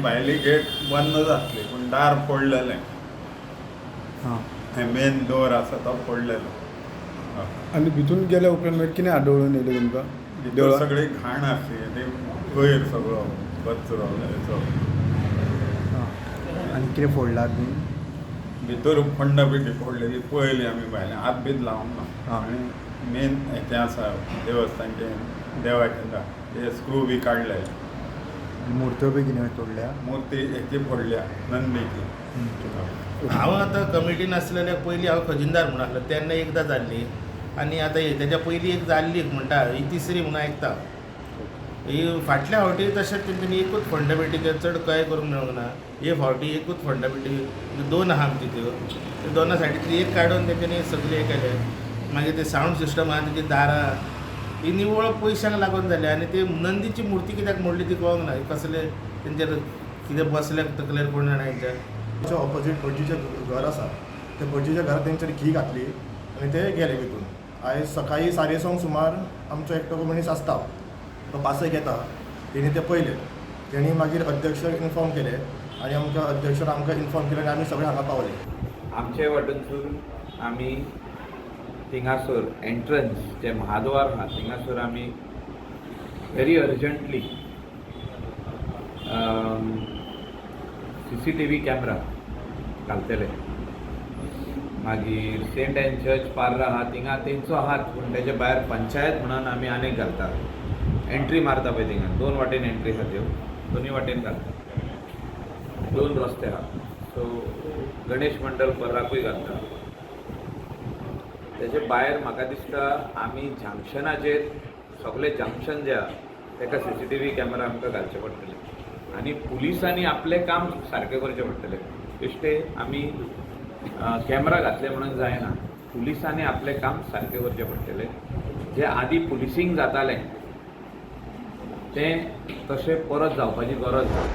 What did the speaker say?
भायली गेट बंदच आसली पूण दार फोडलेलें. हां. हें मेन डोर आसा तो फोडलेलो. हय. आनी भितून गेल्या उपरांत मागीर कितें आढळून येयलें तुमकां भितर देवळां? सगळी घाण आसली, ती कोयर सगळो कचरो हेचो. हां, आनी कितें फोडलां बीन? भितर फंड बिटी फोडलेली पळयली आमी, भायल्यान हात बीत लावंक ना. आं. आनी मेन हेचें आसा देवस्थानचें देवाचें दार, ते स्क्रू बी काडले. मुर्त्यो बी कितें तोडल्या? मूर्ती हेची फोडल्या, नंदीची. हांव आतां कमिटीन आसलेल्या पयलीं हांव खजिनदार म्हणून आसलो तेन्ना एकदां जाल्ली आनी आतां ही तेच्या पयलीं एक जाल्ली म्हणटा, ही तिसरी म्हणून आयकता. ही फाटल्या फावटी तशेंच तेंच्यांनी एकूच फंड पेटी चड कांय करूंक मेळूंक ना. हे फावटी एकूच फंड पेटी दोन आहा आमची, त्यो त्यो दोना सायडींतली एक काडून तेंच्यांनी सगळें हें केलें. मागीर ते सावंड सिस्टम आहा तेजी दारां ही निवळ पयशांक लागून जाली. आनी ती नंदीची मुर्ती कित्याक मोडली ती कळोंक ना. कसले तेंचेर कितें बसले तकलेर कोण जाणा हेंच्या. तेच्या ऑपोजीट भटजीचें घर आसा, त्या भटजीच्या घरात तेंच्यांनी घी घातली आनी ते गेले भितून. आयज सकाळीं 6:30 सुमार आमचो एकटो मनीस आसता, तो पासय घेता, तेणी ते पळयले, तेणी मागीर अध्यक्षाक इन्फॉर्म केलें आनी आमकां अध्यक्षान आमकां इन्फॉर्म केलें आनी आमी सगळे हांगा पावले. आमचे वाटेनसून आमी थिंगासर एंट्रन्स जे महाद्वार आहा थिंगासर आमी very urgently CCTV camera घालतले. मागीर सेंट एन चर्च पार्रा आहा थिंगा तेंचो आहात, पूण तेजे भायर पंचायत म्हणून आमी आनीक घालता. एंट्री मारता पळय थिंगा दोन वाटेन एंट्री आहा, त्यो दोनूय वाटेन घालता, दोन रस्ते आहा. सो गणेश मंडळ पर्राकूय घालता. तेजे भायर म्हाका दिसता आमी जंक्शनाचेर सगळे जंक्शन जे आहा तेका सीसीटीव्ही कॅमेरा आमकां घालचे पडटले आनी पुलिसांनी आपलें काम सारकें करचें पडटलें. बेश्टे आमी कॅमेरा घातले म्हणून जायना, पुलिसांनी आपलें काम सारकें करचें पडटलें. जे आदीं पुलिसींग जातालें तें तशें परत जावपाची गरज ना.